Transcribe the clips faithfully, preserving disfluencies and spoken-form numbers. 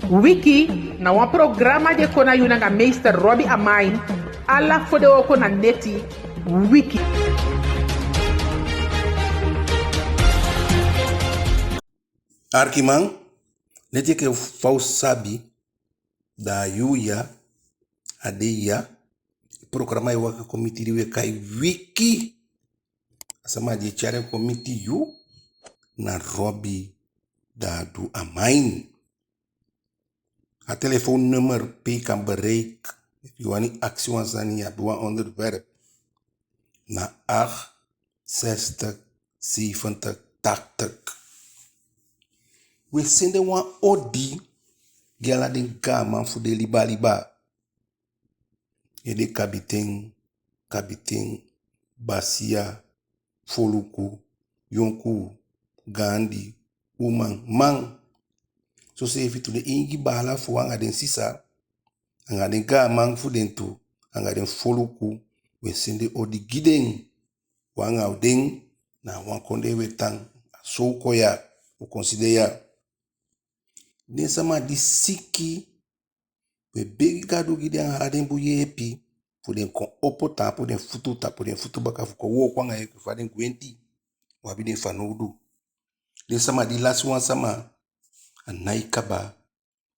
Wiki na wan programa di e kon na yu nanga meester Robbie Amain, ala fodewooko na neti. Wiki. Arkiman, leti enke fa u sabi, da a yuu ya, a dei ya, programa e waka kon miti yu di we kai Wiki. A sama di e tyai en kon miti yu na Robbie Dadu Amain. A telefoonnummer pe i kan bereik, efu i wani akisi wan sani, i abi wan onderwerp, na acht zestig zeventig tachtig. We sende wan odi gi ala den gaaman fu den liba liba. Ede kabiten, kabiten, basiya, foluku, yonkuu, gaandi, uman, man. Soseefi tu den eigi baala fu u anga den sisa, anga den gaaman fu den tu, anga den foluku, we sende odi gi den. U anga u den, na a wan kondee we tan, a so u kon ya, u kon sidon ya. Den sama di siki, we begi Gadu gi den ala den bun yeepi, fu den kon opo tapu den futu, tapu den futu baka fu kon wooko anga yu enke fa den gwenti. U abi den fanowdu. Den sama di lasi wan sama, a nái kaba,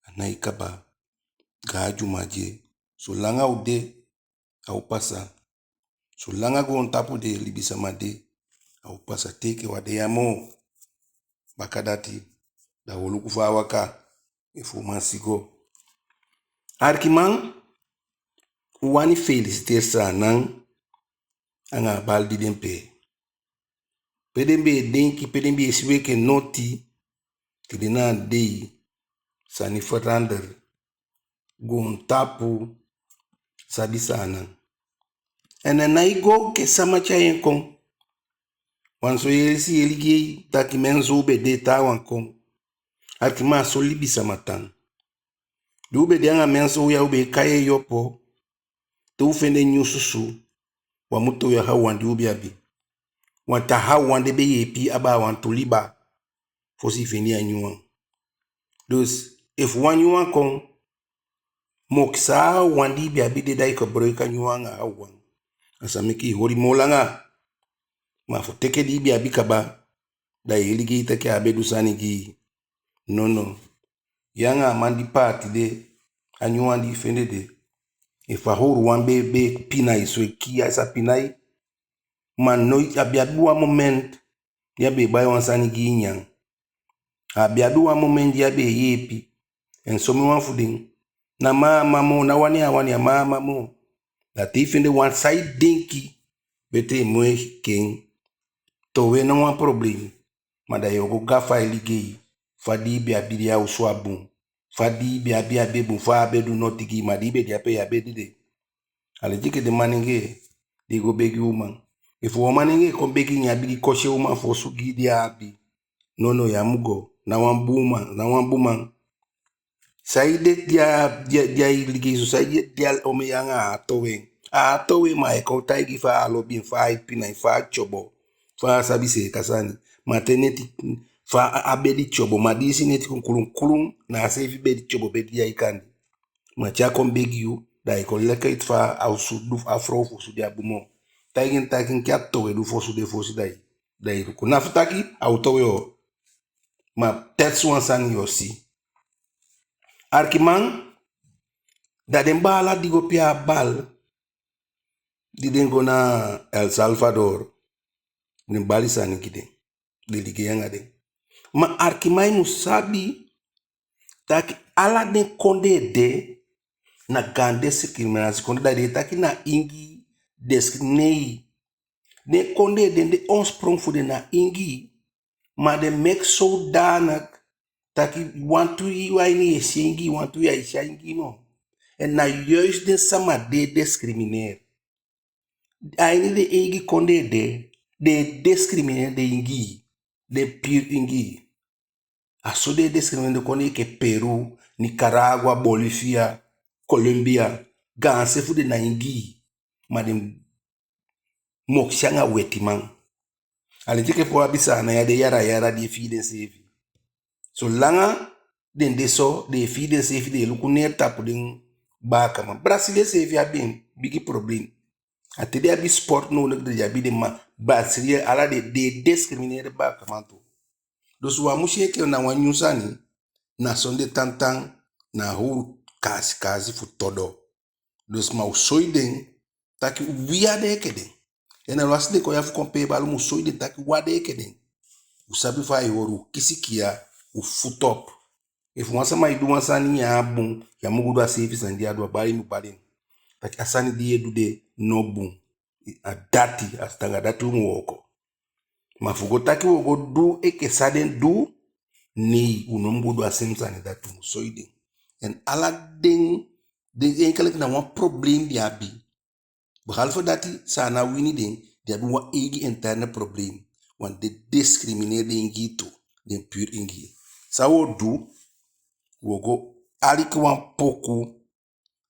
a nái kaba. Gaadyuma de, solanga u de, a o pasa. Solanga goontapu de, libisama de, a o pasa. Te enke u á de ya moo, bakadati, da u o luku fa a waka, efu u man si go. Arkiman, u wani felisiteri Saanan anga a bal di den pee. Pe den be e denki, pe den be e si u enke noti, tide na a dei, sani verander. Goontapu sabi Saanan. En a nái go enke sama tyai en kon. Wan so i e si, i e ligei taki Menzo be de, taawan kon. Arkiman, a so libisama tan. Di u be de anga Menzo ya, u be e kai en yu opo. Te u fende nyun susu, u á mu towe a hawuwan di u be abi. Want a hawuwan de be yeepi i abaa wantu liba fosi i fende a nyunwan. Dus, efu wan nyunwan kon, mokisi a hawuwan di i be abi de, da i koboloiki a nyunwan anga a hawuwan. A sa meke i holi moo langa. Ma fu teke di i be abi kaba, da i e ligei taki a á be du sani gi i. Nono. Yu anga a man di paati de, a nyunwan di i fende de, efu a hawuwan be, be pina i so, e kii i, a sa pina i. Ma noiti, a be abi wan moment di a be e bai wan sani gi i nyan. A be abi wan moment di a be e yeepi. En somen wan fu den, na mama moo, ná wani a wani a mama moo. Da te i fende wan san i denki betee moo enke en, towe ná wan problem. Ma da yu o go gafa e ligei, fa di i be abi de a osu á bun. Fa di i be abi á be bun, fa a á be du noti gi i, ma di i be de ape yu á be de de. A leti enke den manengee di e go begi uman. Efu wan manengee kon begi i, ne a bigin kosi en uman fu osu gi i di a abi. Nono, yu á mu go. Ná wan bun uman, ná wan bun man. San i de di a, di a, di a e ligei so, san i de di a omen yali anga a á towe en. A á towe en, ma ai kon taigi i fa a lobi en, fa ai pina en, fa a tyobo, fa a sabi seeka sani. Ma te neti, fa a, a bedi tyobo, ma di i si neti kon kulun kulun, na a seefi bedi tyobo bedi di ai kandi. Ma te a kon begi yu, da i kon leki fa a osu du, a frow fu osu de á bun moo. Taigi en taki enke a towe du fu osu de fosi, da i, da i luku. Na fu taki a o towe o. Ma test wan sani yu o si. Arkiman, da den baala di go pee a bal, di den go na El Salvador, den bali sani gi den. Den ligei anga den. Ma arkiman, i mu sabi taki ala den kondee de na gaan diskriminasi kondee, da den e taki na Ingii diskriminei. Den kondee den, den oorsprong fu den na Ingii, ma den meke zodanig taki wantu i a ini yu e si Ingii, wantu yu á e si Ingii moo. En na juist den sama de e discrimineer. A ini den eigi kondee de, den e discrimineer den Ingii, den pure Ingii. A so den e discrimineer den kondee enke Peru, Nicaragua, Bolivia, Colombia, gaanse fu den na Ingii. Ma den mokisi anga wetiman. A leti enke fa u abi Saanan ya, den yara yara di e fii denseefi. Solanga den de so, den e fii denseefi, den e luku neer tapu den baakaman. Brazilië seefi abi en bigi probleem. A te den abi sport nodig, den abi den, ma Brazilië ala den, den e discrimineer den baakaman tu. Dus u á mu si enke na wan nyun sani, na so den de tantan, na u kaasi kaasi fu todo. Dus ma u soi den taki wi á de enke den. En alwasi den kon ya fu kon pee bal, u mu soi den taki u á de enke den. U sabi fa ai holi, u kisi kiya, u voed op. Efu wan sama e du wan sani, yu á bun, yu á mu go du a seefi sani di a du, a bali i mu bali en. Taki a sani di yu e du de no bun. A dati, a anga dati u mu wooko. Ma fu go taki u o go du enke san den du, nee, u no mu go du a sem sani dati, u mu soi den. En ala den, den enkeliki na wan probleem den abi. Behalve dati, san a ná wini den, den abi wan eigi interne probleem. Want den discrimineer den Ingi tu, den puur Ingi. San u o du, u o go aliki wan poku,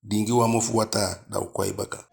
diingi wan mofu wataa, da u kon a i baka.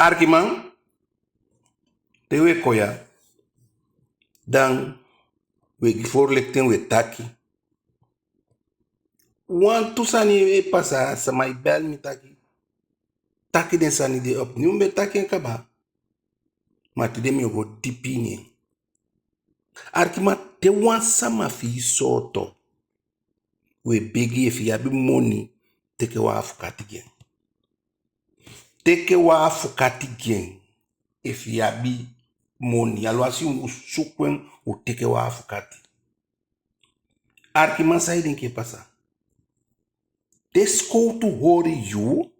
Arkiman, te u e kon ya, dan u e gi voorlichting, u e taki. Wantu sani e pasa, sama e bel mi taki, taki den sani de opnieuw, mi be taki en kaba. Ma tide mi o go dipi ini en. Arkiman, te wan sama fi i sooto, u e begi, efu i abi moni, teke wan afukati gi en. Teke wan afukati gi en. Efu i abi moni, alwasi u suku en, u teke wan afukati. Arkiman, san i denki e pasa? Te sikowtu holi yu,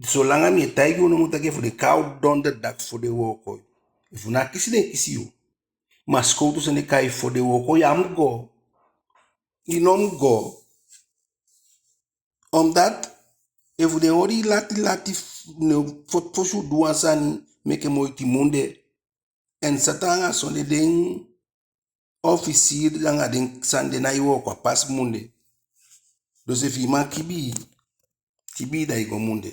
solanga mi e taigi u, no mu taki efu den kai u donderdag fu den wooko yu. Efu na kisi den kisi yu. Ma sikowtu sende kai fu den wooko yu, ya mu go. I no mu go. Omdat efu den holi i lati lati, f-, ne fo-, fosi u du wan sani, meke moiti munde. En sata anga sonde den officier anga den sani de nái wooko, a pasi munde. Dus efi i man kibii, kibii da i go munde.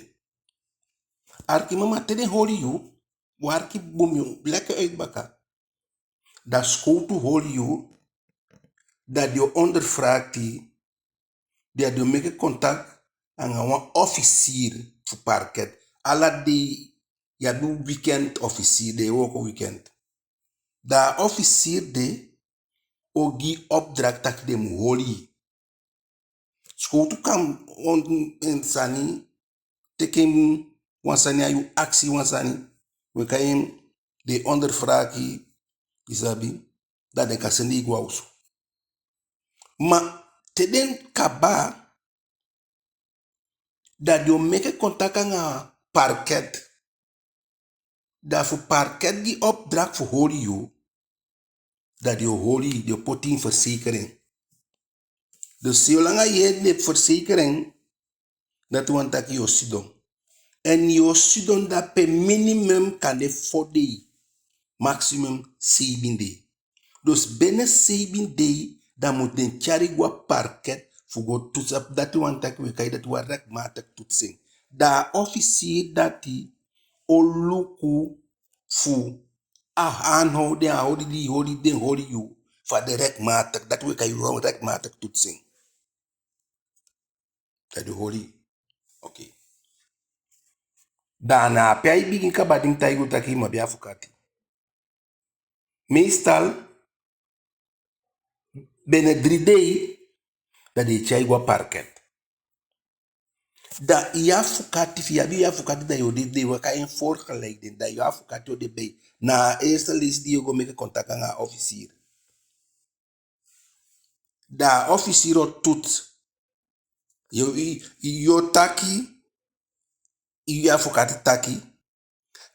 Arkiman, ma te den holi yu, u arki bun, mi o leg uit baka. Da sikowtu holi yu, da den o ondervraag i, da den o meke contact anga wan officier fu parket. Ala dei, yu abi weekend officier, den e wooko weekend. Da a officier de o gi opdracht taki den mu holi i. Sikowtu kan, en sani, teke en wan sani a yu, akisi wan sani, we kai en, den ondervraag i, i sabi, da den kan sende i go a osu. Ma te den kaba, da den o meke contact anga parket. Da fu parket gi opdracht fu holi yu, da den o holi i, den o poti i in verzekering. Dus solanga yu e de verzekering, dati wani taki yu o sidon. En yu o sidon dape minimum kande fo dei, maximum seibin dei. Dus binnen seibin dei, da mu den tyari i go a parket fu go toetsen. Dati wani taki we kai dati wan rechtmatig toetsing. Da a officier dati o luku fu a aanhouding, a holi di, holi den holi yu, fa a de rechtmatig, dati we kai wan rechtmatig toetsing. Da den holi. Oké. Da na ape ai bigin kaba, di mi taigi u taki i mu abi afukati. Meestal, binnen dri dei, da den e tyai i go a parket. Da i afukati, fi i abi i afukati, da yu o de, den e kai en voorgeleiden, da i afukati o de bij. Na a eerste leisi di yu o go meke contact anga a officier. Da a officier o toets. Yu, yu, yu o taki, i afukati taki,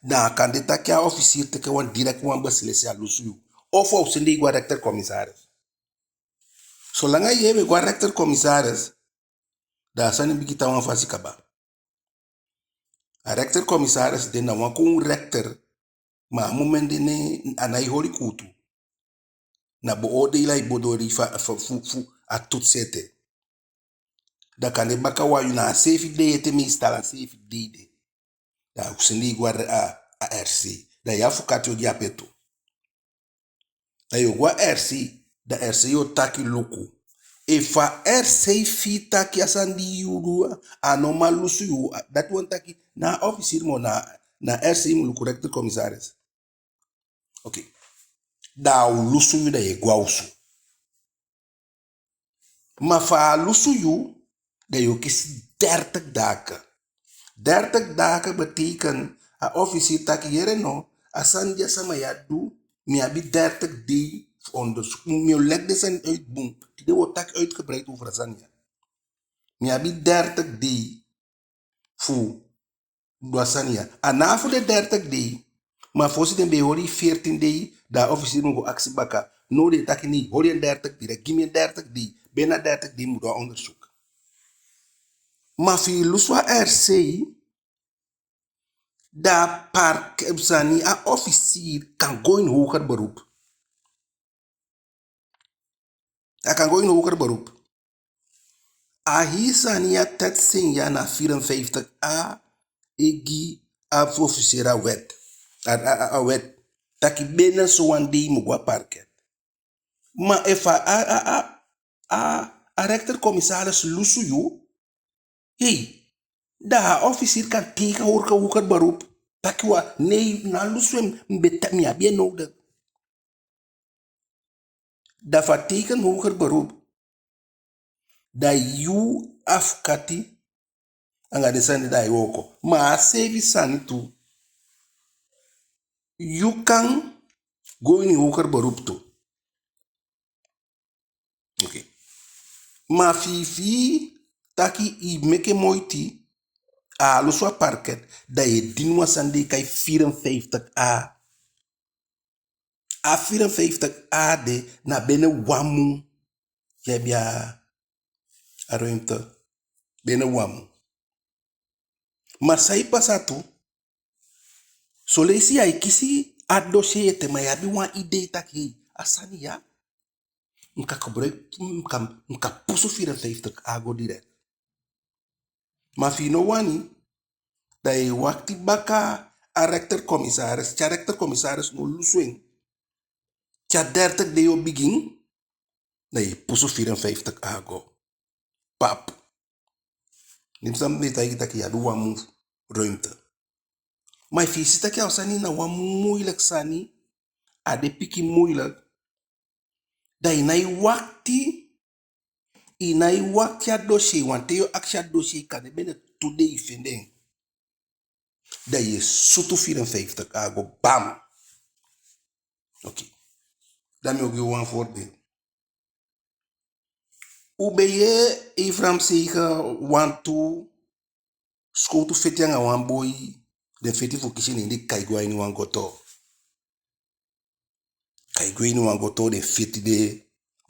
da a kan de taki a officier teke wan direct wan beslissing, a lusu yu. Of a o sende i go a rechter-commissaris. Solanga yu e go a rechter-commissaris, da a sani bigin tan wan fasi kaba. A rechter-commissaris de na wan kon rechter, ma a moment de ne a nái holi kuutu. Na beoordeel ai beoordeel fa, fa, fu, fu a toetsen ete. Da kande baka wan yuu, na a seefi dei ete, meestal a seefi dei de, da a o sende i go a, a, a R C. Da i afukati o de ape tu. Da yu o go a R C, da R C o taki luku. Efu a R C fii taki a sani di yu du, a no man lusu yu, a, dati wani taki na a officier moo, na, na R C mu luku, rechter-commissaris. Oké. Da a o lusu yu, da yu e go a osu. Ma fa a lusu yu, da yu o kisi dertig dagen. Dertig dagen betekent, a officier taki yere no, a sani di a sama ya du, mi abi dertig dei fu onderzoek. Mi o leg den sani uit bun. Tide wi o taki uitgebreid over a sani ya. Mi abi dertig dei fu du a sani ya. A ná fu den dertig dei, ma fosi den be e holi i veertien dei, da a officier mu go akisi baka. Now den e taki nei, holi en dertig direct, gi mi en dertig dei, binnen dertig dei mi mu du a onderzoek. Ma fi i lusu a R C, da a parket, sani, a officier kan go in hoger beroep. A kan go in hoger beroep. A hii sani ya, tetsen ya, na vierenvijftig A e gi a officier a wet. A, a, a, a wet. Taki binnen sowan dei i mu go a parket. Ma efu a, a, a, a, a, a rechter-commissaris lusu yu, hei, da a officier kan teken hoger, hoger beroep. Taki wan, nee, ná lusu en, mi be ta-, mi abi en nodig. Da fu a teken hoger beroep, da yu afkati anga den sani, da ai wooko. Ma a seefi sani tu, yu kan go ini hoger beroep tu. Oké. Ma fi, fi taki i meke moiti, a lusu a parket, da yu e dini wan sani den e kai vierenvijftig A. A vierenvijftig A de na binnen wan mun yu abi a, a ruimte. Binnen wan mun. Ma san e pasa tu, son leisi yu e kisi a dossier ete, ma yu abi wan idee taki, hei, a sani ya, mi kan gebruik, mi kan, mi kan pusu vierenvijftig A go direct. Ma fi i no wani, da yu e wakiti baka a rechter-commissaris, te a rechter-commissaris no lusu en. Te a dertig dei o bigin, da yu e pusu vierenvijftig ago. Pap. Neen mi be taigi taki yu abi wan mun ruimte. Ma efu yu si taki a sani na wan moeilijk sani, a de pikin moeilijk, da yu nái wakti, yu nái wakti a dossier, want te yu o akisi a dossier, kande binnen tu dei yu fende en. Da yu e sutu vierenvijftig ago, bam. Oké. Da mi o gi u wan voorbeeld. U be yee Ephraimszegen wantu sikowtu feti anga wan boi, den feti fu kisi en, ne den kai gwe a ini wan goto. Kai gwe a ini wan goto, den feti de,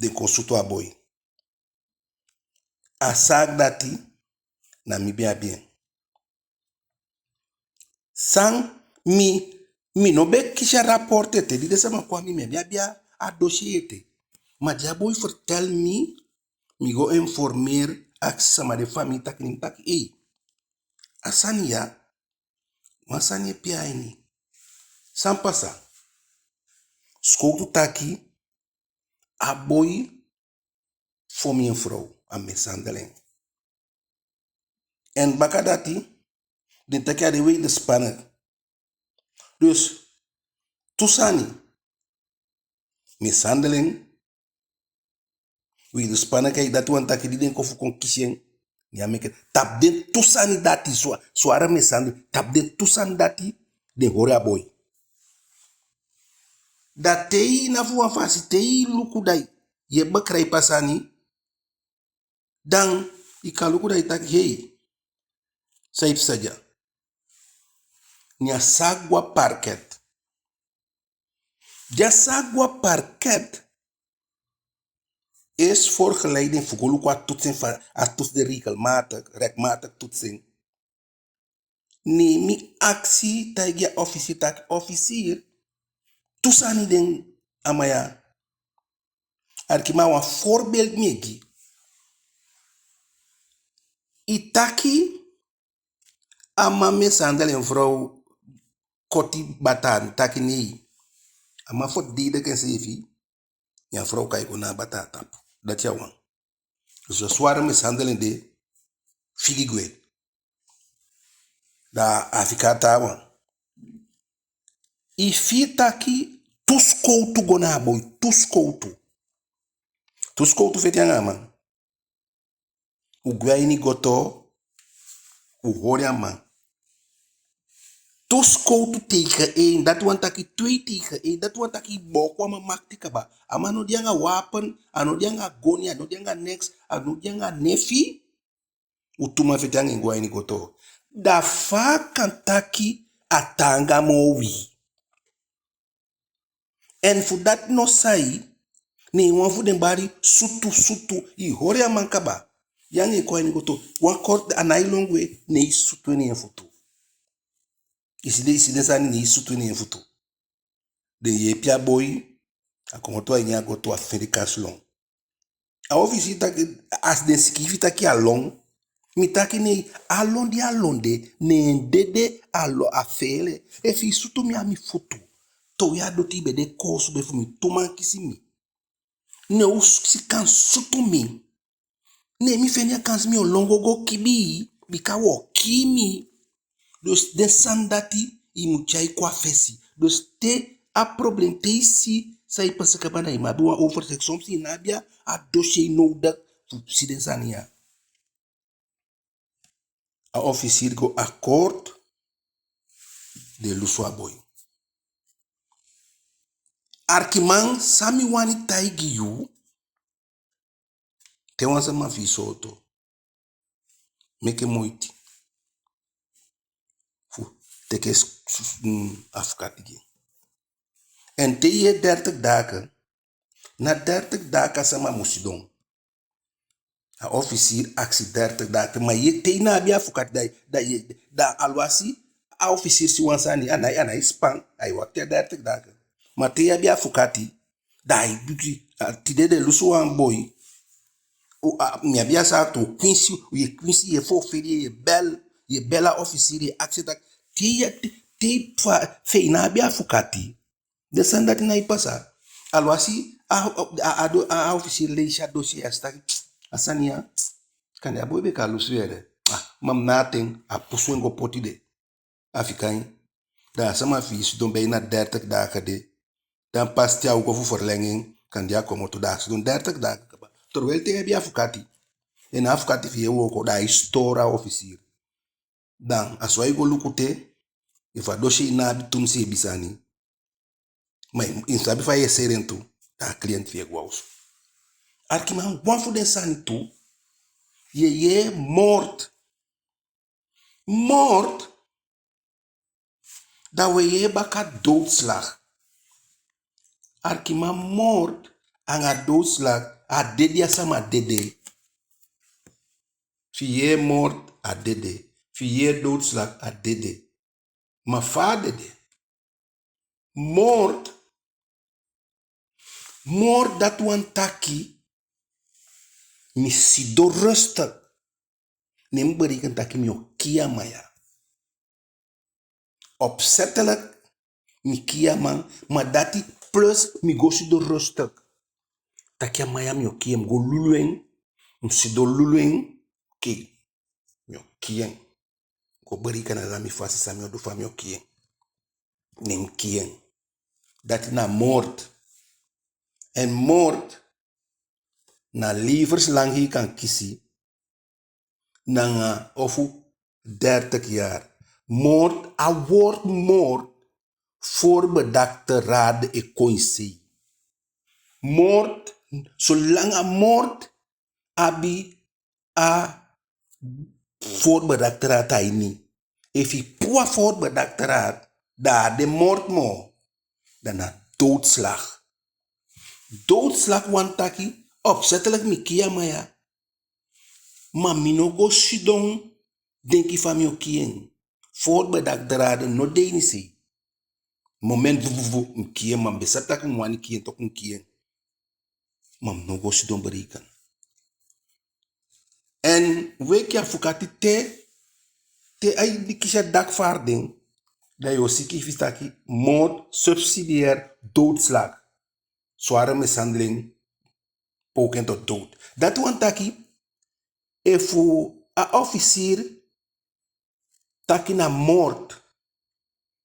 den kon sutu a boi. A saak dati, na mi be abi en. San mi, mi no be kisi a rapport ete, di den sama kon a mi, mi á be abi a dossier ete. Ma di a boi vertel mi, mi go informeer, akisi sama, den famii, taki, ne mi taki, ei, a sani ya, wan sani e pee a ini. San pasa? Sikowtu taki, a boi fon mi en frow, a mishandel en. En baka dati, den taki a de wederspannig. Dus, tu sani, mishandeling, wederspannigheid, dati wani taki di den kon fu kon kisi en, ne a meke, tapu den tu sani dati, zwa-, zware mishandeling, tapu den tu sani dati, den hori a boi. Da te yu na fu wan fasi, te yu luku da yu e begrijp a sani, dan yu kan luku da yu taki, hei, san e pasa dya? Ne a saak go a parket. Di a saak go a parket, eerst voorgeleiding fu go luku a toetsing fa-, a toets de regelmatig, rechtmatig toetsing. Ne mi akisi, taigi a officier taki, officier, tu sani de a man ya. Alikiman, wan voorbeeld mi e gi. I taki a man mishandel en frow, koti bataa, mi taki nei. A man verdedig enseefi, ne a frow kai go na a bataa tapu. Dati a wan. Dus a zware mishandeling de, figi gwe. Da a fika a taawan. I fii taki tu sikowtu go na a boi, tu sikowtu. Tu sikowtu feti anga a man. U gwe a ini goto, u holi a man. Tu sikowtu tegen één, dati wani taki twee tegen één, dati wani taki i booko a man makiti kaba. A man no de anga wapen, a no de anga goni, a no de anga niks, a no de anga nefi. U tu man feti anga en go a ini goto. Da fa a kan taki a taanga moo wi? En fu dati no sai, ne wan fu den bali sutu, sutu, i holi a man kaba. Yu anga en kon a ini goto. Wan kort, a nái lon gwe, ne i sutu en ne en futu. I si den, i si den sani, ne i sutu en ne en futu. Den yeepi a boi, a komoto a ini a goto, a fende kansi lon. A officier taki, a si den sikiifi taki a lon. Mi taki nei, a lon di a lon de, ne en dede a lon, a feele. Efi i sutu mi a mi futu, towe a doti, i be de koosube fu mi, tu man kisi mi. Ne u sikan sutu mi. Ne mi fende a kansi mi o lon go go kibii, bika u o kii mi. Dus den sani dati i mu tyai kon a fesi. Dus te a problem, te i si san e pasa kaba, na i mu abi wan overzicht. Soms i ná abi a dossier nodig fu si den sani ya. A officier go akkoord, den lusu a boi. Arkiman, san mi wani taigi yu, te wan sama fi i sooto, meke moiti fu teke s-, s-, mm, afkati gi en. En te i yee dertig dagen, na dertig dagen a sama mu sidon. A officier akisi dertig dagen, ma yu, te i ná abi afkati, da, da, da alwasi a officier si wan sani, a nái, a nái span, ai wakti a dertig dagen. Ma te i abi afkati, da ai bigin, a, tide den lusu wan boi. U, a, mi abi a saak tu, u kwinsi, yu e kwinsi, yu e fofeli, yu e bel, yu e bel a officier, yu e akisi taki, te i, te, te fa, fa i ná abi afkati, den sani dati nái pasa. Alwasi a, a, a, a do-, a, a officier leisi a dossier, a si taki a sani ya, kande a boi be kan lusu yee. Ah, ma mi ná a ten, a pusu en go poti de. A fika en. Da a sama fi i sidon bijna dertig dagen de. Dan pas te a o go fu verleng en, kande a komoto, da a sidon dertig dagen kaba. Terwijl te i abi afukati. En a afukati fi i e wooko, da ai sitooru a officier. Dan a so ai go luku te, efu a dossier ná abi tumisi ebi sani. Ma i, i sabi fa i e seli en tu, da a cliënt fi i e go a osu. Arkiman, wan fu den sani tu, i e yee moord. Moord, da u e yee baka doodslag. Arkiman, moord anga doodslag, a dede a sama dede. Fi i yee moord, a dede. Fi i yee doodslag, a dede. Ma fa a dede? Moord, moord dati wani taki mi sidon rustig. Ne mi bereken taki mi o kii a man ya. Opzettelijk mi kii a man, ma dati plus mi go sidon rustig. Taki a man ya mi o kii en, mi go lulu en, mi sidon lulu en, oké, mi o kii en. Go bereken ala mi fasi san mi o du fa mi o kii en. Ne mi kii en. Dati na moord. En moord na levenslang i kan kisi, nanga ofu dertig jaar. Moord, a woord moord, voorbedachte raad e kon in se. Moord, solanga moord abi a voorbedachte raad a ini. Efu i puu a voorbedachte raad, da a á de moord moo, da na doodslag. Doodslag wani taki, opzettelijk mi kii a man ya. Ma mi no go sidon denki fa mi o kii en. Voorbedachte raad no de ini se. Moment, vuvuvu, mi kii en, ma mi be sabi taki mi wani kii en, toku mi kii en. Ma mi no go sidon bereken. En weki afukati te, te ai di kisi a dagvaarding, da yu o si ki fi taki moord, subsidiair doodslag, zware mishandeling, poging tot dood. Dati wani taki, efu a officier taki na moord,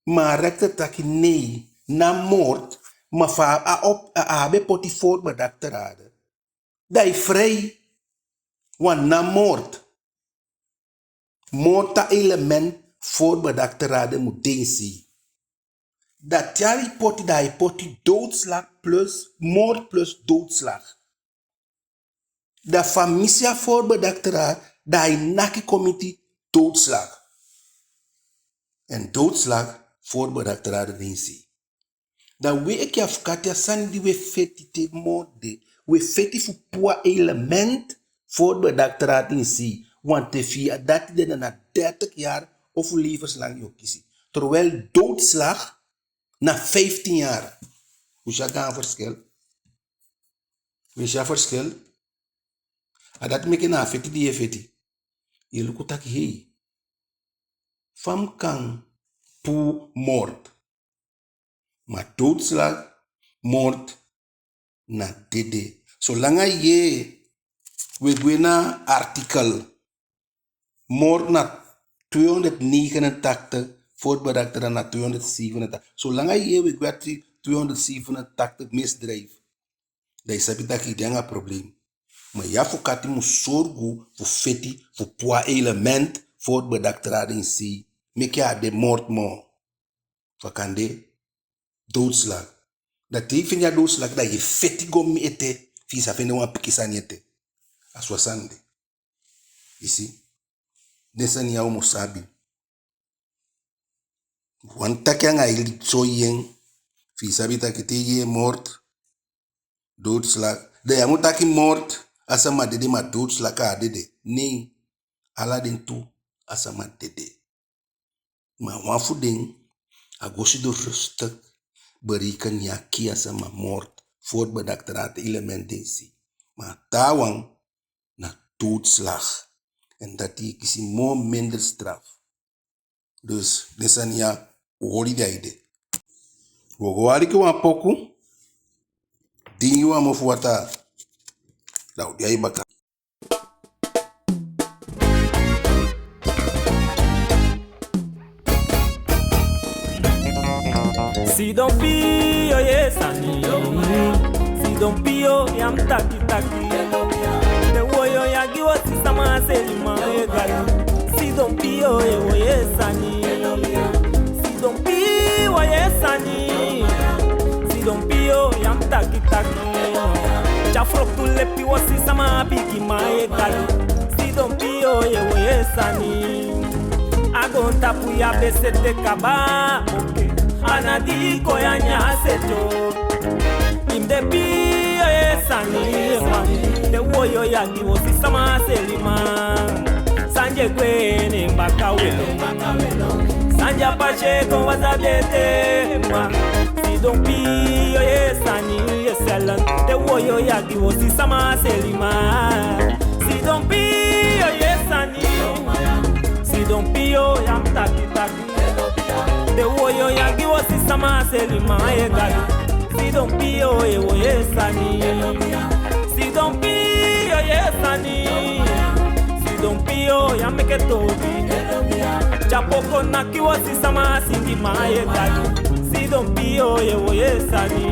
ma a rechter taki nee, ná moord, ma fa a op-, a, a be poti voorbedachte raad, da i vrij, want ná moord. Moord, a element voorbedachte raad mu de in se. Da te ai poti, da ai poti doodslag plus, moord plus doodslag. Da fa mi si a voorbedachte raad, da ai naki kon miti doodslag. En doodslag, voorbedachte raad de in se. Da wi enke afukati, a sani di wi e feti te moord de, wi e feti fu puu a element voorbedachte raad in se. Want efu a dati de, na dertig jaar ofu levenslang yu o kisi. Terwijl doodslag na vijftien jaar. U si a gaan verschil? U si a verschil? A dati meke na a feti di yu e feti, yu e luku taki hei, fa mi kan puu moord. Ma doodslag, moord na dede. Solanga yu yee, wi e gwe na artikel. Moord na tweehonderdnegenentachtig, voorbedachte raad na tweehonderdzevenentachtig. Solanga yu yee wi e gwe a tweehonderdzevenentachtig misdrijf, da i sabi taki i de anga probleem. Ma yu afukati mu sorgu fu feti fu puu a element voorbedachte raad in se, meke a á de moord moo. Fa kande doodslag. Da te i fende a doodslag, da yu e feti go miti ete fi i sa fende wan pikin sani ete. A so a sani de. I si? Den sani ya u mu sabi. Wan taki anga i soi en, fi i sabi taki te i yee moord, doodslag, da yu á mu taki moord, a sama dede, ma doodslag a á dede. Nee, ala den tu, a sama dede. Ma wan fu den, a go sidon rustig, bereken, ne a kii a sama, moord, voorbedachte raad, element de in se. Ma a taawan na doodslag. En dati yu e kisi moo minder straf. Dus den sani ya, u holi den a ede. Wi o go aliki wan poku. Diingi wan mofu wataa, da u de ya baka. Sidon pii, yee sani. Sidon pii, ya mi taki taki. Den woyo ya gi u osi sama, seliman, e Gadu. Sidon pii, yee, yee sani. Sidon pii, yee sani. Sidon pii, ya mi taki taki. Tya frotu lepi u osi sama, bigiman, e Gadu. Sidon pii, yee, yee sani. A goontapu ya be sete kaba. A ná di kon ya nyan sete o. I mu de pii, yee sani, yee man. Den woyo ya gi u osi sama, seliman. San di e gwe, ne en baka we lon. San di a pasa e kon, wan sabi ete, ma. Sidon pii, yee sani, yee sani. Den woyo ya gi u osi sama, seliman. Sidon pii, yee sani. Sidon pii, ya mi taki taki. Den woyo ya gi u osi sama, seliman, e Gadu. Sidon pii, yee, yee sani. Sidon pii, yee sani. Sidon pii, ya meke toobi. Tya poko naki u osi sama, singiman, e Gadu. Sidon pii, yee, yee sani.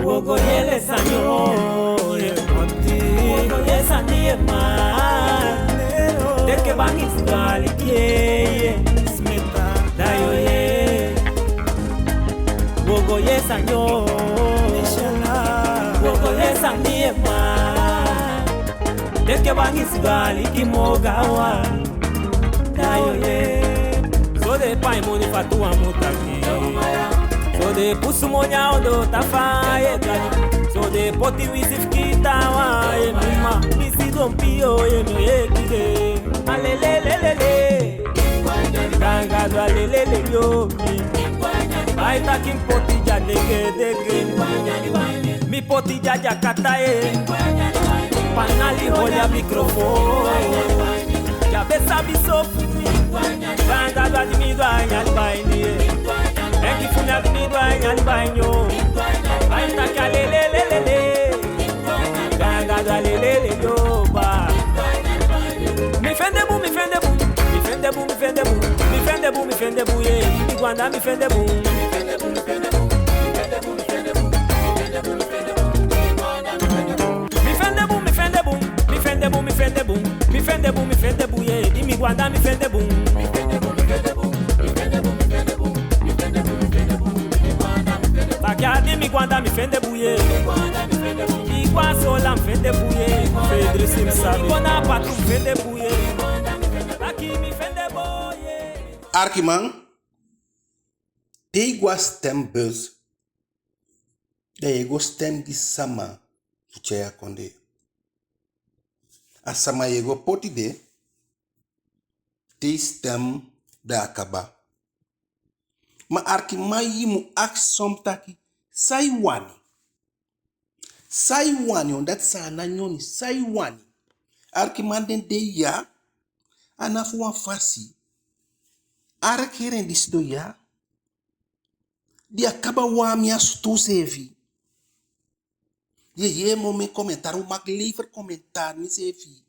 Wogo yee sani o, yee poti. Wogo yee sani, yee man. Teke bangisi go aliki, yee, yee. Smeta. Da yo yee. Wogo yee sani o. Wogo yee sani, yee man. Teke bangisi go aliki moo gaw. Da yo yee. So den e pai moni fatuwan mu taki. So den e pusu moni a ondoo tafaa, yee Gadu. So den e poti wisi fu kii taawan, yee mi ma. Mi sidon pii, yee mi e kii den. A lelelelele. Ganga Gadu, a lelele yo. Ai taki mi poti dya degedege. Mi poti dya dya kata, yee. Panali holi a mikrofon. Dya be sabi so fu mi. Ganga Gadu, a di mi du a ini a liba ini, yee. Enki fu mi, a di mi du a ini a liba ini, o. Ai taki a lelelelele. Ganga Gadu, a lelele yo, ba. Mi fende bun, mi fende bun. Mi fende bun, mi fende bun. Mi fende bun, mi fende bun, yee. Mi gwanda, mi fende bun. Mi fende bun, mi fende bun. Mi fende bun, mi fende bun. Mi fende bun, mi fende bun. Mi fende bun, mi fende bun, yee. Di mi gwanda, mi fende bun. Mi fende bun, mi fende bun. Mi fende bun, mi fende bun. Mi fende bun, mi fende bun. Mi fende bun, mi fende bun. Taki a di mi gwanda, mi fende bun, yee. Mi gwanda, mi fende bun. Mi gwa sola, mi fende bun, yee. Fedri si mi sabi. Mi go na patu, mi fende bun, yee. Mi gwanda, mi fende bun. Taki mi fende bun, yee. Arkiman, te i go a stembus, da i e go stem gi sama fu tyai a kondee. A sama i e go poti de, te i stem, da a kaba. Ma arkiman, i mu akisi son taki, san i wani? San i wani, omdat san a ná nyoni, san i wani? Arkiman, den dei ya, a ná fu wan fasi. A regering di sidon ya, di á kaba wani mi a sutuu seefi. Ye, ye, momen commentaar, u mag lever commentaar, mi seefi.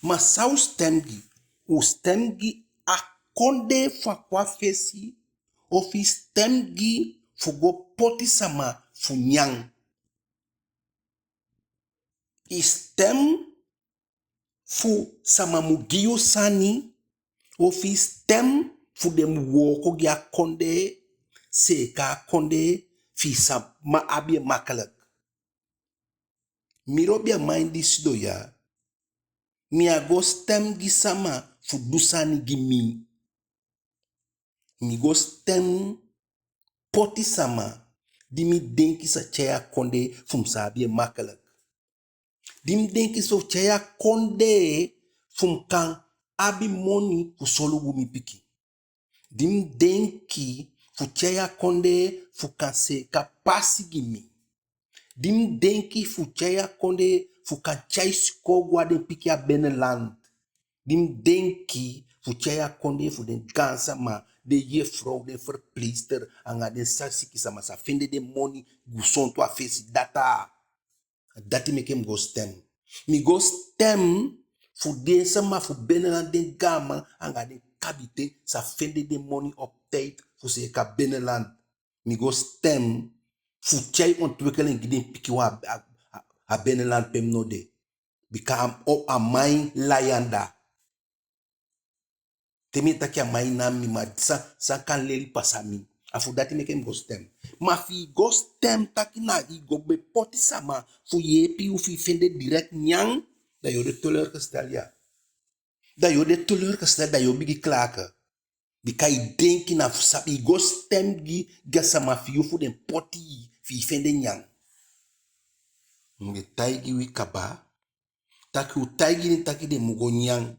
Ma san u stem gi? U stem gi a kondee fu a kon a fesi, ofu i stem gi fu go poti sama fu nyan? I stem fu sama mu gi yu sani, ofu i stem fu den mu wooko gi a kondee, seeka a kondee, fi i sama abi en makkelijk? Mi lobi a man di sidon ya, mi á go stem gi sama fu du sani gi mi. Mi go stem poti sama di mi denki sa tyai a kondee fu mi sa abi en makkelijk. Di mi denki sa tyai a kondee fu mi kan abi moni fu solugu mi pikin. Di mi denki fu tyai a kondee fu kan seeka pasi gi mi. Di mi denki fu tyai a kondee fu kan tyai sikoo go a den pikin a binnenland. Di mi denki fu tyai a kondee fu den gaansama, den yefrow, den verpleegster, anga den sa- sikisama sa fende den moni gusontu a fesi, data. Dati meke mi go stem. Mi go stem fu den sama fu binnenland, den gaaman anga den kabiten sa fende den moni op tijd fu seeka binnenland. Mi go stem fu tyai ontwikkeling gi den pikin wan a, a, a binnenland pe mi no de. Bika a, o, a man e lai anda. Te mi e taki a man e nami mi, ma san, san kan leli pasa mi. A fu dati meke mi go stem. Ma fi i go stem taki na i go be poti sama fu yeepi yu fi i fende direct nyan, da yu o de teleurgesteld ya. Da yu o de teleurgesteld, da yu o bigin klagen. Bika i denki na fu sabi i go stem gi, gi a sama fi yu fu den poti i fi i fende nyan. Mi be taigi wi kaba taki u taigi den taki den mu go nyan.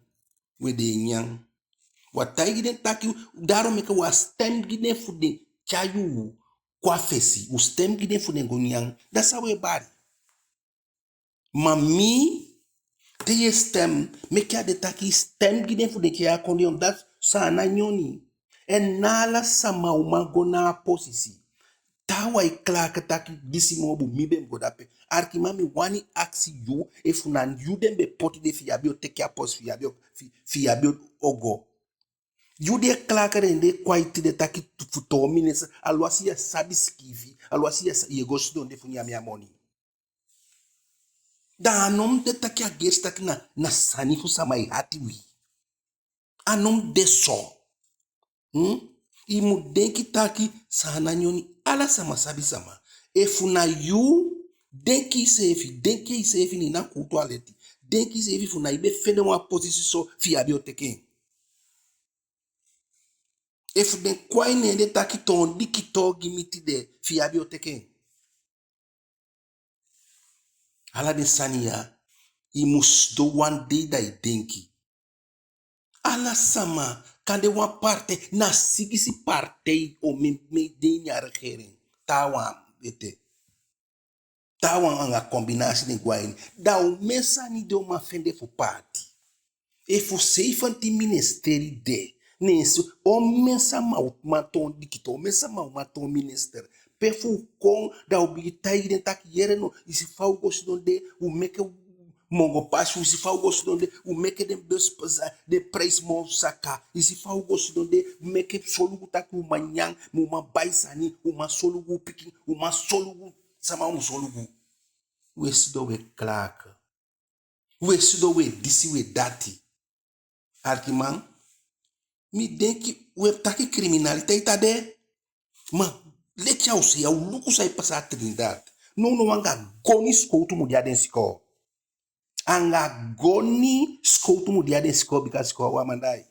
We de e nyan. Wa taigi den taki, daarom meke wa stem gi den fu den tyai u kon a fesi. U stem gi den fu den go nyan. Da san we bali? Ma mi, te ye stem, meke a de taki stem gi den fu den tyai a kondee, omdat san na nyoni. En na ala sama o man go na a posisi. Taawan e klagen taki disi moo bun, mi be mu go dape. Arkiman, mi wani akisi yu, efu na yu den be poti de, fi i á be o teke a posi, fi i á be o, fi, fi i á be o go. Yu di e klagen, den de kwaiti de taki fu toon minister, alwasi ya sabi sikiifi, alwasi ya sa- ye go sidon de fu nyan mi a moni. Da a no mu de taki a gersi taki na, na sani fu sama e hati wi. A no mu de so. Hmm? I mu denki taki san na nyoni, ala sama sabi sama. Efu na yu, denki iseefi, denki iseefi, ne i na kuutu a leti. Denki iseefi, efu na i be fende wan posisi so, fi i á be o teke en. Efu den kon a i, ne den taki toon dikitoo gi mi tide, fi i á be o teke en. Ala den sani ya, i mu sidon wan dei da i denki. Ala sama, kande wan partij, na sigisi partij omen, omen de ini a regering. Taawan ete. Taawan anga kombinasi den go a ini. Da omen sani den o man fende fu paati? Efu seifantin ministeri de, ne so, omen sama o man toon dikitoo, omen sama o man toon minister? Pe fu u kon, da u bigin taigi den taki yere no, i si fa u go sidon de, u meke mongo pasi, u si fa u go sidon de, u meke den bus pasa, den prijs moo saka, i si fa u go sidon de, meke solugu taki u man nyan, u man bai sani, u man solugu u pikin, u man solugu sama u mu solugu. We sidon we klagen. We sidon we disi we dati. Arkiman, mi denki we taki kriminaliteit á de. Ma leti a u se ya, u luku san e pasa a Trinidad. Nownow anga goni sikowtu mu de a den sikoo. Anga goni sikowtu mu de a den sikoo, bika sikoo á wani man daai.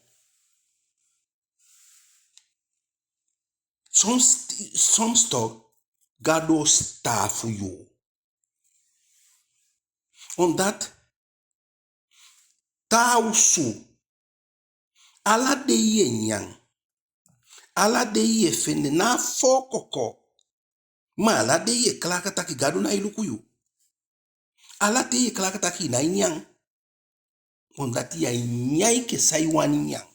Soms, soms toch, Gadu o sitaafu yu. Omdat te a osu, ala dei ye nyan, ala dei ye fende, na a foo koko. Ma ala dei ye klagen taki Gadu nái luku yu. Ala dei ye klagen taki i nái nyan. Omdat ya e nyan enke san i wani nyan.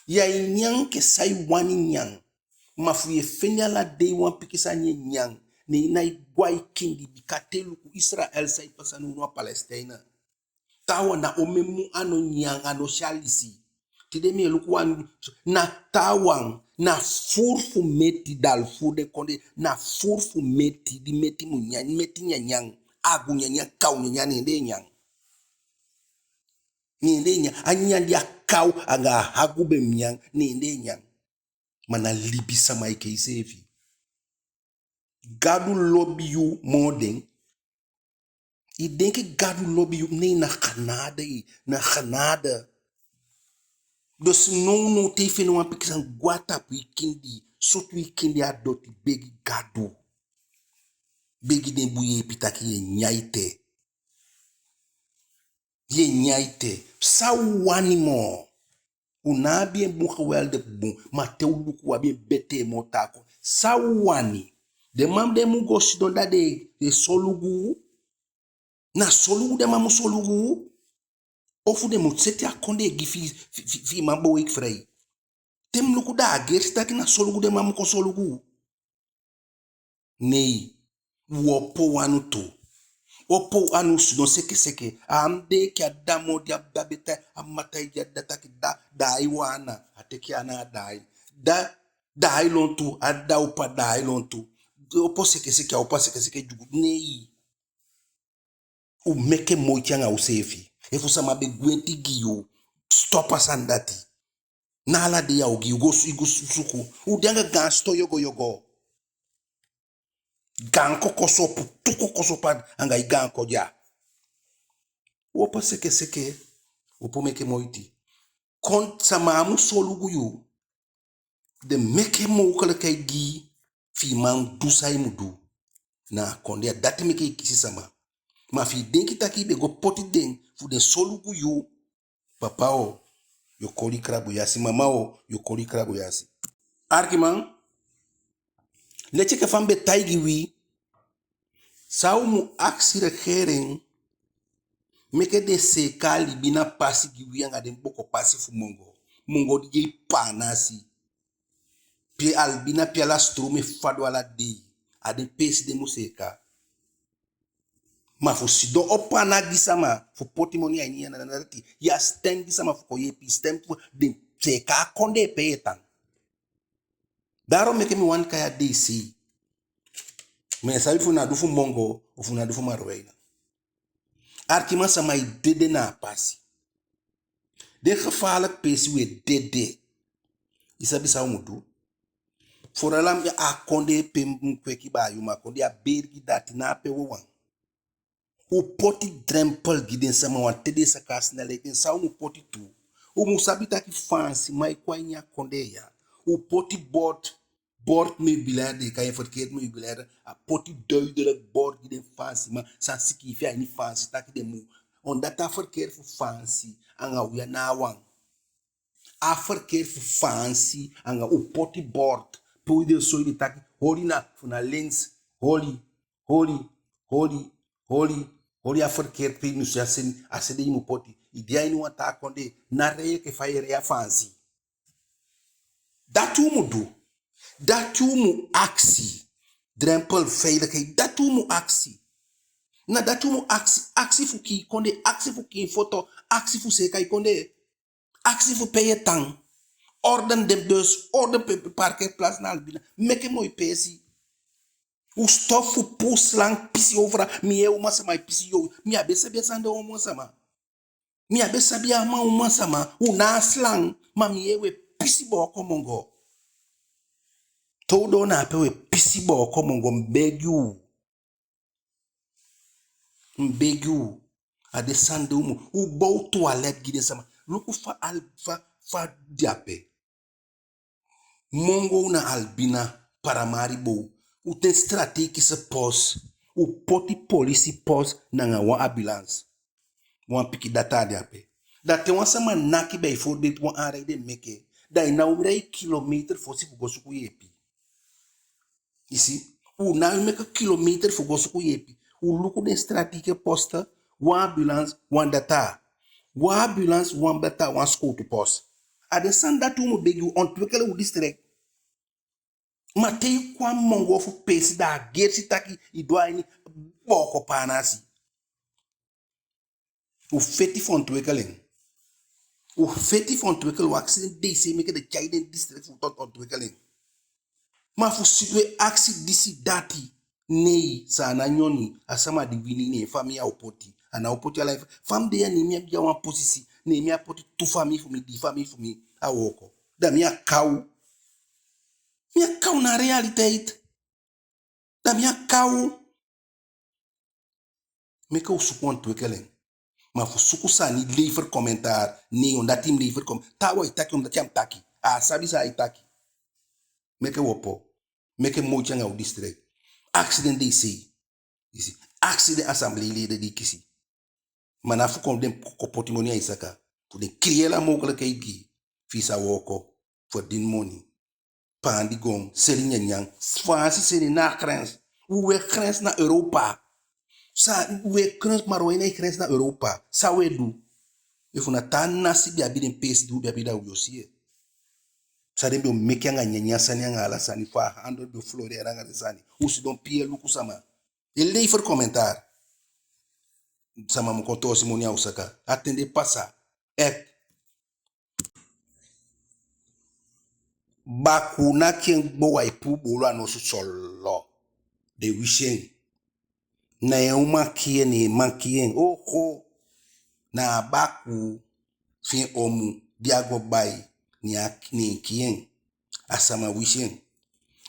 Ya e nyan enke san i wani nyan. Ma fu ye fende ala dei wan pikin sani e nyan, ne i nái go a i kindi, bika te i luku Israel san e pasa nownow a Palestina. Taawan na omen mun a no nyan, a no si alisi. Tide mi e luku wan, na taawan, na furu fu meti, Darfur den kondee, na furu fu meti, di meti mu nyan, meti nyanyan, agu nyanyan, kaw nyanyan, ne den e nyan. Ne den e nyan, a nyanyan di a kaw anga a agu be mu nyan, ne den e nyan. Ma na libisama enke iseefi. Gadu lobi yu moo den? I denki Gadu lobi yu? Nee, na genade, na genade. Dus nownow te i fende wan pikin sani, go a tapu i kindi, sutu i kindi a doti, begi Gadu. Begi den bun yeepi taki ye nyan ete. Ye nyan ete. San u wani moo? U ná abi en bun, geweldig bun, ma te u luku u abi en betee moo taa kon. San u wani? Den man den mu go sidon da den e solugu u? Na solugu den man mu solugu u? Ofu den mu seti a kondee gi fi, fi, fi, fi i man beweeg vrij. Te mi luku, da a gersi taki na solugu den man mu kon solugu. Nei, u opo u anu tu. Opo u anu, sidon sekeseke. A á mu de enke a dda moo di a dda be tai, a mma taigi a dda taki dda, daai wan ana, a teke ana a daai. Dda, daai lontu, a dda opo a daai lontu. Opo sekeseke, a opo a sekeseke dyugu. Nei. U meke moiti anga useefi. Efu sama be gwenti gi yu, stop a sani dati. Na ala dei a o gi yu, go su-, i go su-, suku. U de anga gaan siton yogoyogo. Gaan kokosopu, tu kokosopu anga i gaan kon dya. U opo sekeseke, u opo meke moiti. Kon, sama á mu solugu yu. Den meke mogelijkheid gi i fi i man du san i mu du na a kondee ya. Dati meke i kisi sama. Ma fi i denki taki i be go poti den fu den solugu yu, papa o, yu o koli krabu yasi, mama o, yu o koli krabu yasi. Arkiman, leti enke fa mi be taigi wi, san u mu akisi regering, meke den seeka a libi na pasi gi wi anga den boko pasi fu Mungo. Mungo di e paanasi. Pe a libi na pe ala stroom e fadon ala dei. A den peesi den mu seeka. Ma fu sidon opo ana gi sama, fu poti moni a ini i ana, na dati. Yu á stem gi sama fu kon yeepi, stem fu den seeka a kondee pe yu e tan. Daarom meke mi wani kai a D C. Mi á sabi fu na du fu Mungo, ofu na du fu Marowijne. Arkiman, sama e dede na a pasi. Den gevaarlijk peesi u e dede. I sabi san u mu du? Vooral a kondee pe mi kweki baa, yu, ma kondee a bergi, dati na ape wawan. U poti drempel gi den sama, want te den saka a snelheid, san u mu poti tu? U mu sabi taki Faansiman e kon a ini a kondee ya. U poti bord, bordmeubilair, den e kai en verkeersmeubilair, a poti duidelijk bord gi den Faansiman, san sikiifi a ini Faansi taki den mu. Omdat a verkeer fu Faansi anga u ya na wan. A verkeer fu Faansi anga u poti bord pe u de, soi den taki holi na, fu na links, holi, holi, holi, holi, holi a verkeer pe i mu si a seni, a seni i mu poti. I de a ini wan taa kondee, ná rei enke fa i e rei a Faansi. Dati u mu du. Dati u mu akisi. Drempel veiligheid, dati u mu akisi. Na dati u mu akisi, akisi fu kiin kondee, akisi fu kiin foto, akisi fu seeka i kondee. Akisi fu pe yu e tan. Orden den bus, orden pe, pe parkeerplaats na Albina. Meke moi peesi. U stop fu puu slang pisi overal. Mi yee uman sama e pisi, yo. Mi á be sabi a sani de, uman sama. Mi á be sabi a man, uman sama. U na a slang. Ma mi yee u e pisi booko Mungo. Te u doo na ape u e pisi booko Mungo, mi begi u. Mi begi u, a den sani de u mu, u bow toilet gi den sama. Luku fa al, fa, fa di ape. Mungo na Albina, Paramaribo, u ten strategische post, u poti polisi post nanga wan ambulance. Wan pikin data de ape. Da te wan sama naki bijvoorbeeld, wan aanrijding meke, da i ná o rei kilometer fosi fu go suku yeepi. I si, u ná o meke kilometer fu go suku yeepi. U luku den strategische posten, wan ambulance, wan data. Wan ambulance, wan data, wan sikowtu post. A den sani dati u mu begi u, ontwikkel u district. Ma te i kon a Mungo fu peesi, da a gersi taki i doo a ini booko paanasi. U feti fu ontwikkel en. U feti fu ontwikkel, u akisi den D C meke den tyai den district fu tot ontwikkel en. Ma fu sidon e akisi disi dati, nei, Saanan nyoni, a sama di wini, ne en famii a o poti. A ná o poti ala en fa-, fa mi de ya, ne mi abi a wan posisi, ne mi á poti tu famii fu mi, dii famii fu mi a wooko. Da mi a kaw. Mi a kaw, na realiteit. Da mi a kaw. Meke u suku ontwikkel en. Ma fu suku sani, lever commentaar. Nei, omdat i mu lever com-, taawan e taki, omdat a mu taki. A sabi san ai taki. Meke u opo. Meke moiti anga u district. Akisi den D C. I si. Akisi den assembleeleden di i kisi. Ma ná fu kon den ko-, kon poti moni a i saka. Fu den creëer a mogelijkheid gi i. Fi i sa wooko. Verdien moni. Paandi goon, seli nyanyan. Faansi seni na a grens. U e grens na Europa. San, u e grens, Marowijne e grens na Europa. San u e du? Efu na taa nasi be abi den peesi di u be abi, da u be o si en. San den be o meke anga nyanyan sani anga ala sani, fa a handel be o floreren anga den sani. U sidon pii e luku sama. E lever commentaar. Sama mu kon toosi moni a u saka. A ten de pasa. Echt. Bakuu naki en gbow, ai puu buulu a nosu solo. Den wisi en. Na en uman kii en, ne en man kii en. Oho. Na a bakuu fi en omu di a go bai, ne a, ne en kii en. A sama wisi en.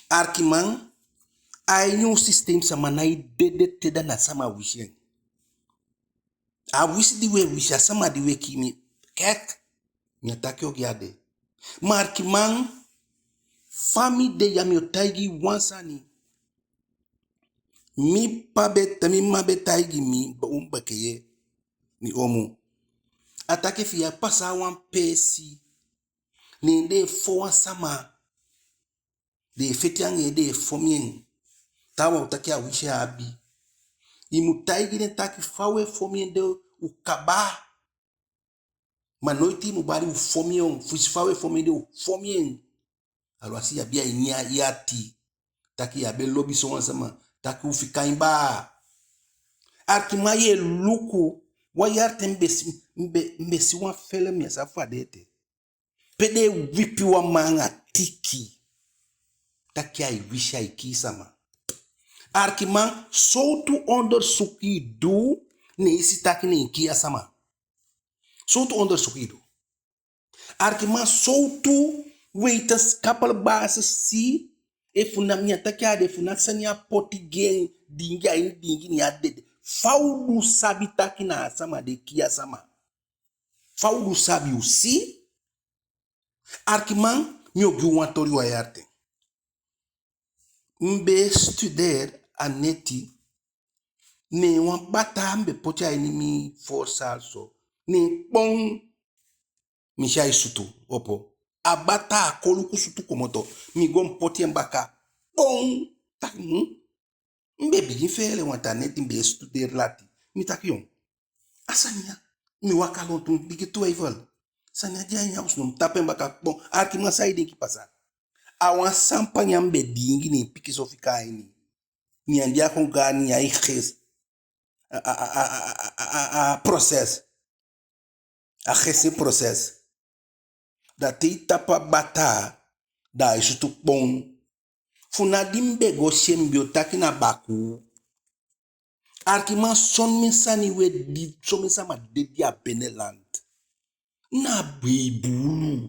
Arkiman, a ini u systeem sama nái dede te da na sama wisi en. A wisi di u e wisi, a sama di u e kii, mi, kek, mi á taki ogii á de. Ma arkiman, fa mi de ya, mi o taigi wan sani. Mi ppa be, mi mma be taigi mi, u mbekee, mi omu. A taki efi i á pasa a wan peesi, ne den e fon wan sama, den e feti anga en, den e fon en. Taawan o taki a wisi a abi. I mu taigi den taki fa u e fon en de, u kaba. Ma noiti i mu bali u fon en, fu i si fa u e fon en de, u fon en. Aluwasi i abi a ini i ati taki i á be lobi sowan sama, taki u fika en baa. Arkiman, i e luku, wan yali ten mi be si, mi be, mi be si wan felem, mi á sabi fa a de ete. Pe den e wipi wan man anga tiki, taki ai wisi, ai kii sama. Arkiman, sowtu ondersuku i du, ne i si taki ne en kii a sama? Sowtu ondersuku i du? Arkiman, sowtu wetenschappelijk basis i si, efu na, mi á taki a de, efu na sani a poti gi en, diingi a ini diingi, ne a dede? Fa u du sabi taki na a sama de kii a sama? Fa u du sabi, u si? Arkiman, mi o gi u wan toli wan yali ten. Mi be e studeer a neti, ne wan bataa mi be poti a ini mi voorzaal so. Ne kpon, mi si ai sutu opo. A bataa, a koluku sutu komoto. Mi go, mi poti en baka. Kpon! Taki, hmm? Mi be bigin feele, want a neti mi be e studeer lati. Mi taki, yon, a sani ya. Mi waka lontu, mi bigin twijfel. Sani ya de a ini a osu, no, mi tapu en baka, kpon. Arkiman, san i denki pasa? A wan sampa nyan mi be diingi, ne en pikinso fika a ini. Nyan di a kon gaan, nyan e gesi. A, a, a proces. A gesi proces. Da te i tapu a bataa, da ai sutu kpon. Fu na di mi be go si en, mi be o taki na bakuu. Arkiman, somen sani we di, somen sama dede a Beneland. Na hei buulu.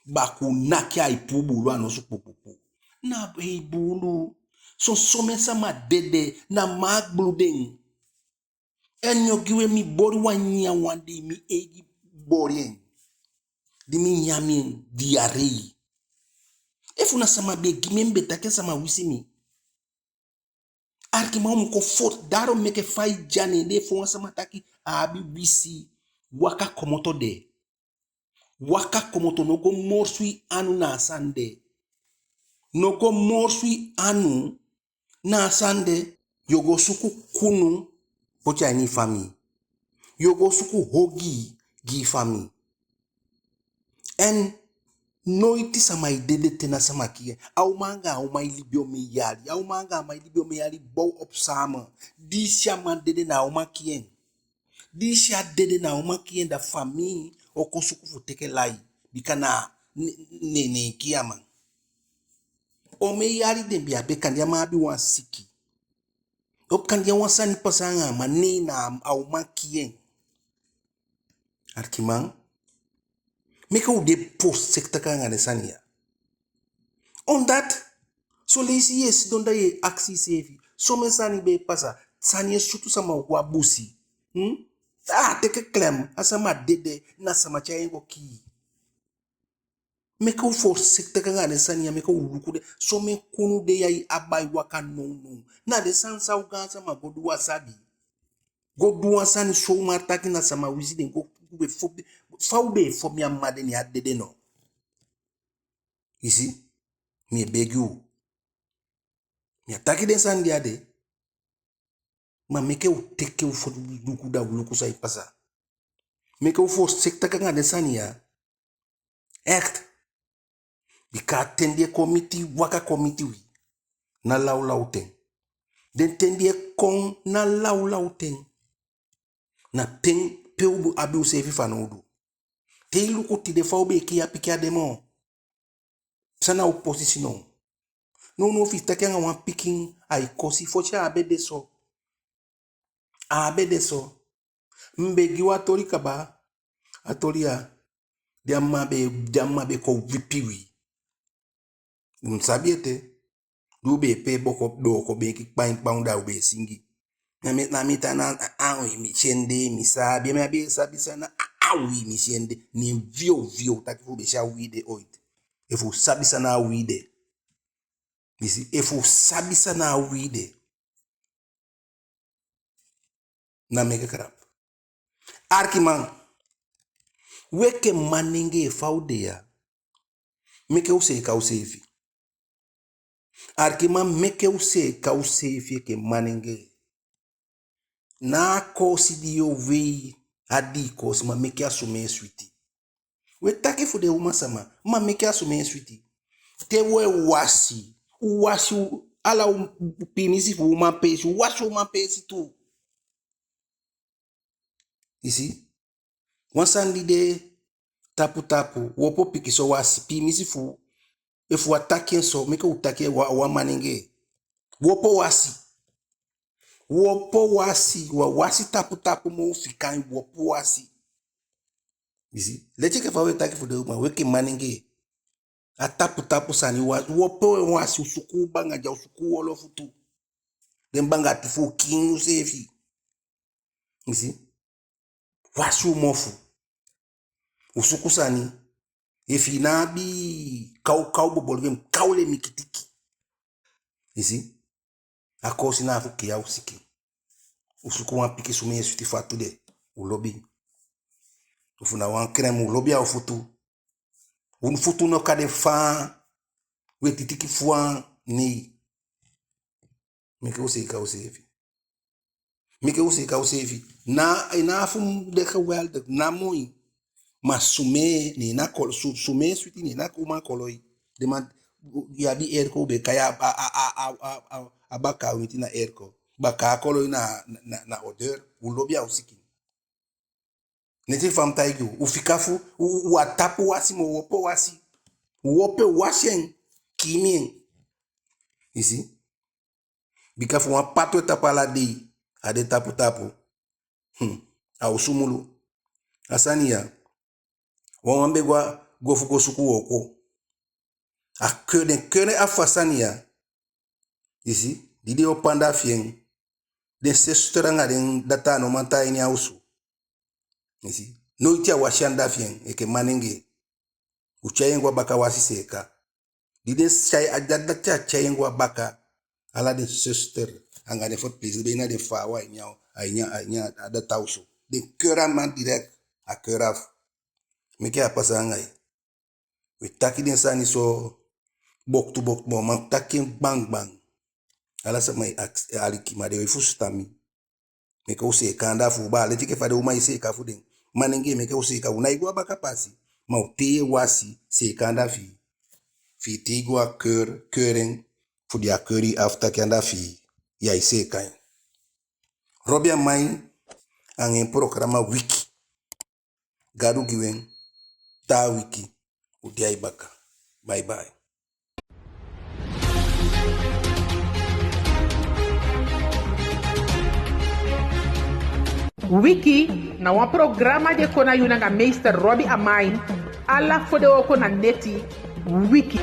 Bakuu naki, ai puu buulu a nosu kpokpokpo. Na hei buulu. So, somen sama dede, na maagbu den. En mi o gi u, we, mi boli wan nyanyan wan dei, mi eigi boli en. Di mi nyan, mi en, diarree. Efu na sama be gi mi en, mi be taki a sama wisi mi. Arkiman, u mu kon foti, daarom meke fa i de ya, ne den e fon wan sama taki a abi wisi, waka komoto de. Waka komoto, no go morsu i anu na a sani de. No go morsu i anu na a sani de. Yu o go suku kunu poti a ini i famii. Yu o go suku ogii gi i famii. En noiti sama e dede te na sama kii en. A uman anga a uman e libi omen yali. A uman anga a man e libi omen yali, bow op samen. Di i si a man dede, na a uman kii en. Di i si a dede, na a uman kii en, da famii o kon suku fu teke lai. Bika na, ne, ne, ne en kii a man. Omen yali den be abi, kande a man abi wan siki. Ofu kande wan sani pasa anga a man, ne na a uman kii en. Arkiman, meke u de voorzichtig anga den sani ya. Omdat, son leisi yu e sidon da yu e akisi yuseefi, somen sani be e pasa, sani e sutu sama go a busi. Hmm? A teke klem, a sama dede, na sama tyai en go kii. Meke u voorzichtig anga den sani ya, meke u luku den. Somen kunu de ya, i abi a waka nownow. Na den sani san u gaansama go du, u á sabi. Go du wan sani, zomaar taki na sama wisi den, go, u be fon, fa u be e fon mi a mma de, ne a dede no. I si, mi e begi u. Mi á taki den sani de á de. Ma meke u teke u foti luku, da u luku san e pasa. Meke u voorzichtig anga den sani ya. Echt. Bika a ten di e kon miti, waka kon miti wi, ná lawlaw ten. Den ten di e kon ná lawlaw ten. Na ten pe u abi useefi fanowdu. Te i luku tide fa u be e kii a pikin á de moo. San na u posisi now? Nownow fi i taki anga wan pikin, ai kosi. Fosi a á be de so. A á be de so. Mi be gi u a toli kaba. A toli ya, di a mma be, di a mma be kon wipi wi. U mu sabi ete. Di u be e pee booko, dooko beenki kpain kpain, da u be e singi. Na mi, na mi tan na, a, a, wi mi si en de, mi sabi, mi á be sabi san na, a, a, wi mi si en de. Ne en viow, viow, taki efu u be si a wi de ooit. Efu u sabi san na a wi de. I si, efu u sabi san na a wi de. Na meke krap. Arkiman, u enke manengee fa u de ya, meke u seeka useefi. Arkiman, meke u seeka useefi enke manengee. Ná a koosi di yu o wei, a dii koosi, ma meke a sumee switi. We taki fu den uman sama, ma meke a sumee switi. Te u e wasi, u wasi u, ala u piimisi fu uman peesi, u wasi uman peesi tu. I si? Wan sani di de tapu tapu, u opo pikinso wasi, piimisi fu, efu u á taki en so, meke u taki en wan, wan manengee. U opo wasi. U opo wasi, u á wasi tapu tapu moo, u fika en, u opo wasi. I si? Leti enke fa u e taki fu den uman, u enke manengee. A tapu tapu sani, u á, u opo wasi, u suku u banga dya, u suku u olo futu. Den banga ati fu u kiin useefi. I si? Wasi u mofu. U suku sani. Efi i ná abi kaw, kaw boboli, we mu kaw lemiki tiki. I si? A koosi na a fu kii a u sikin. U suku wan pikin sumee switi fatu de. U lobi. Ofu na wan krem, u lobi a u futu. U futu no kan de faan. Weti tiki faan, nei. Meke u seeka useefi. Meke u seeka useefi. Na, na fu de geweldig, na moi. Ma sumee, ne na kol-, su-, sumee switi, ne na uman koloi. Den man, i abi airco, u be kai a, a, a baka winti na airco. Baka koloi na, na, na odeur. U lobi a u sikin. Neti fa mi taigi u, u fika fu, u, u á tapu wasi moo, u opo wasi. U opo wasi en, kiin en. I si? Bika fu wan patu e tapu ala dei, a de tapu tapu. Hmm. A o sumulu. A sani ya. Wan man be go a, go fu go suku wooko. A ke-, den kele a fu a sani ya. I si, di den opo anda fi en, den zuster anga den data á no man tan a ini a osu. I si, noiti a wasi anda fi en, enke manengee. U tyai en go a baka wasi seeka. Di den tyai, a data tyai en go a baka, ala den zuster anga den verpleegster be na den faawan a ini a, a ini a, a ini a data osu. Den kele a man direct, a kele a fu. Meke a pasa anga i. We taki den sani so boktu boktu, ma u man taki en gbangban. Ala sama e aliki, ma den o fusutan mi. Meke u seeka anda fu u baa, leti enke fa den uman e seeka fu den. Manengee, meke u seeka, u nái go a baka pasi. Ma u tei e wasi, seeka anda fi i. Fi i tei go a keur, keur en, fu den á keur i afu taki anda fi i, ya e seeka en. Robi Amain anga en programa Wiki. Gadu gi u en, taa wiki u de a i baka. Bye bye. Wiki na wan programa di e kon na yu nanga meester Robi Amain, ala fodewooko na neti. Wiki.